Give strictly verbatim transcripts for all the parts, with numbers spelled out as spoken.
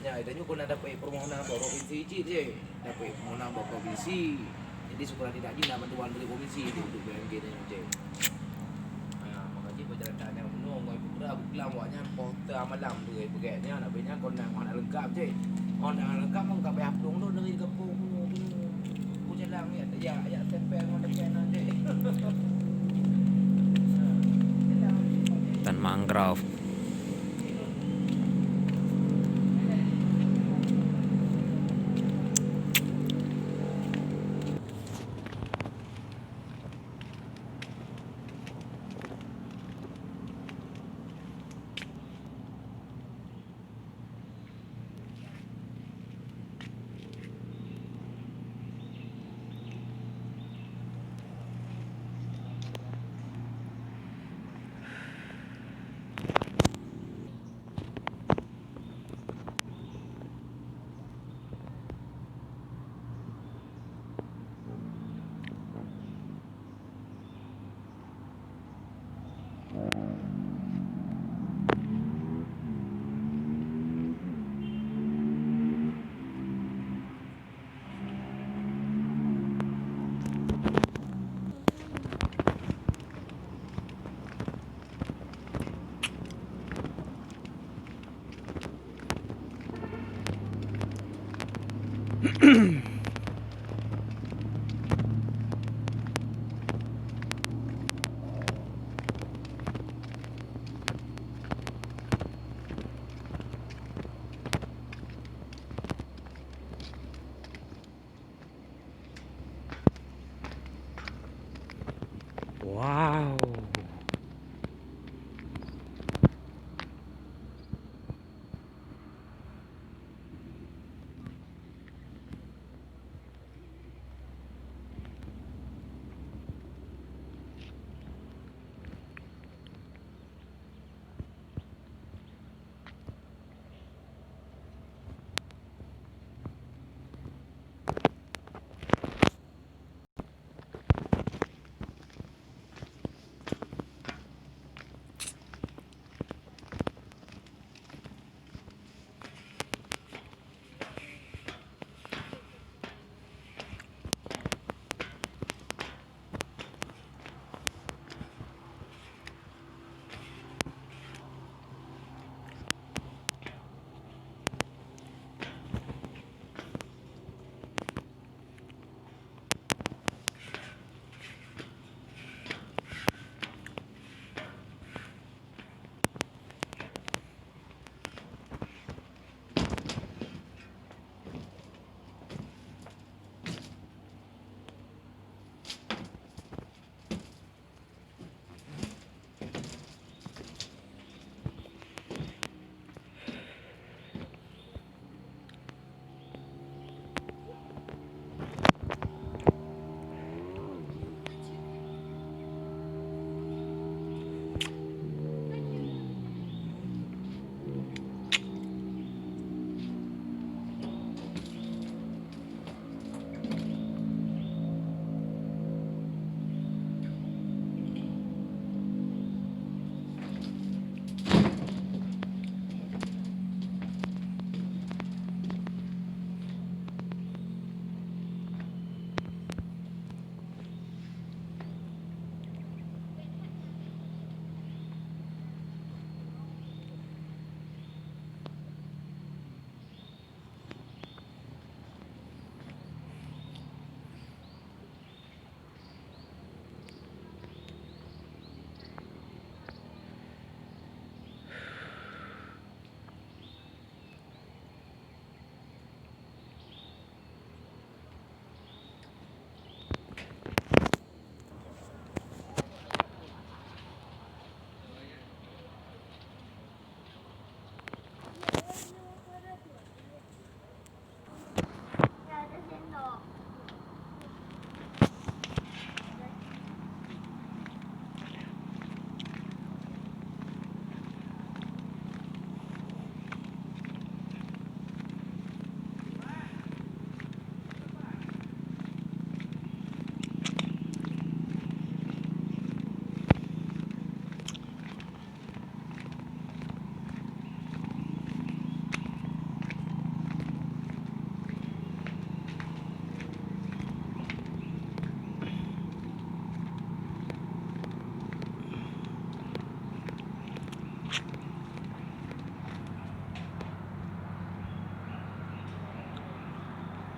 Ya, tanyoe kon na dapet permohonan bak provinsi cit je. Dapet permohonan bak provinsi. Jadi, syukur hati that jih na bantuan dari provinsi tu untuk B M G tanyoe je. Ha, maka jih persyaratan nyang bunoe ngon putra buklam awaknyan poh teuh malam tu, eh, peugah nyan, habis nyan kon na ngon aneuk lengkap je. Kon na aneuk lengkap, maka payah plueng tu dari kampung bunoe, bunoe. Tan mangrove.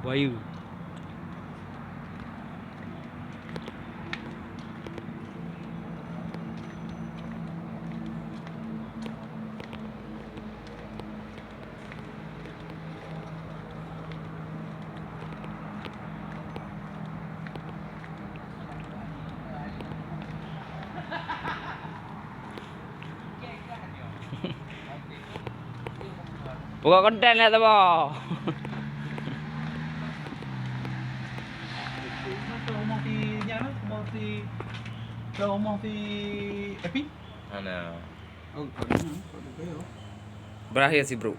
Wahyu. Pokok konten lah, Tabo. Rumoh si nyan, rumoh si, rumoh si Epi? Ana. Oh, kau ni, kau ni, kau. Berakhir sih, bro.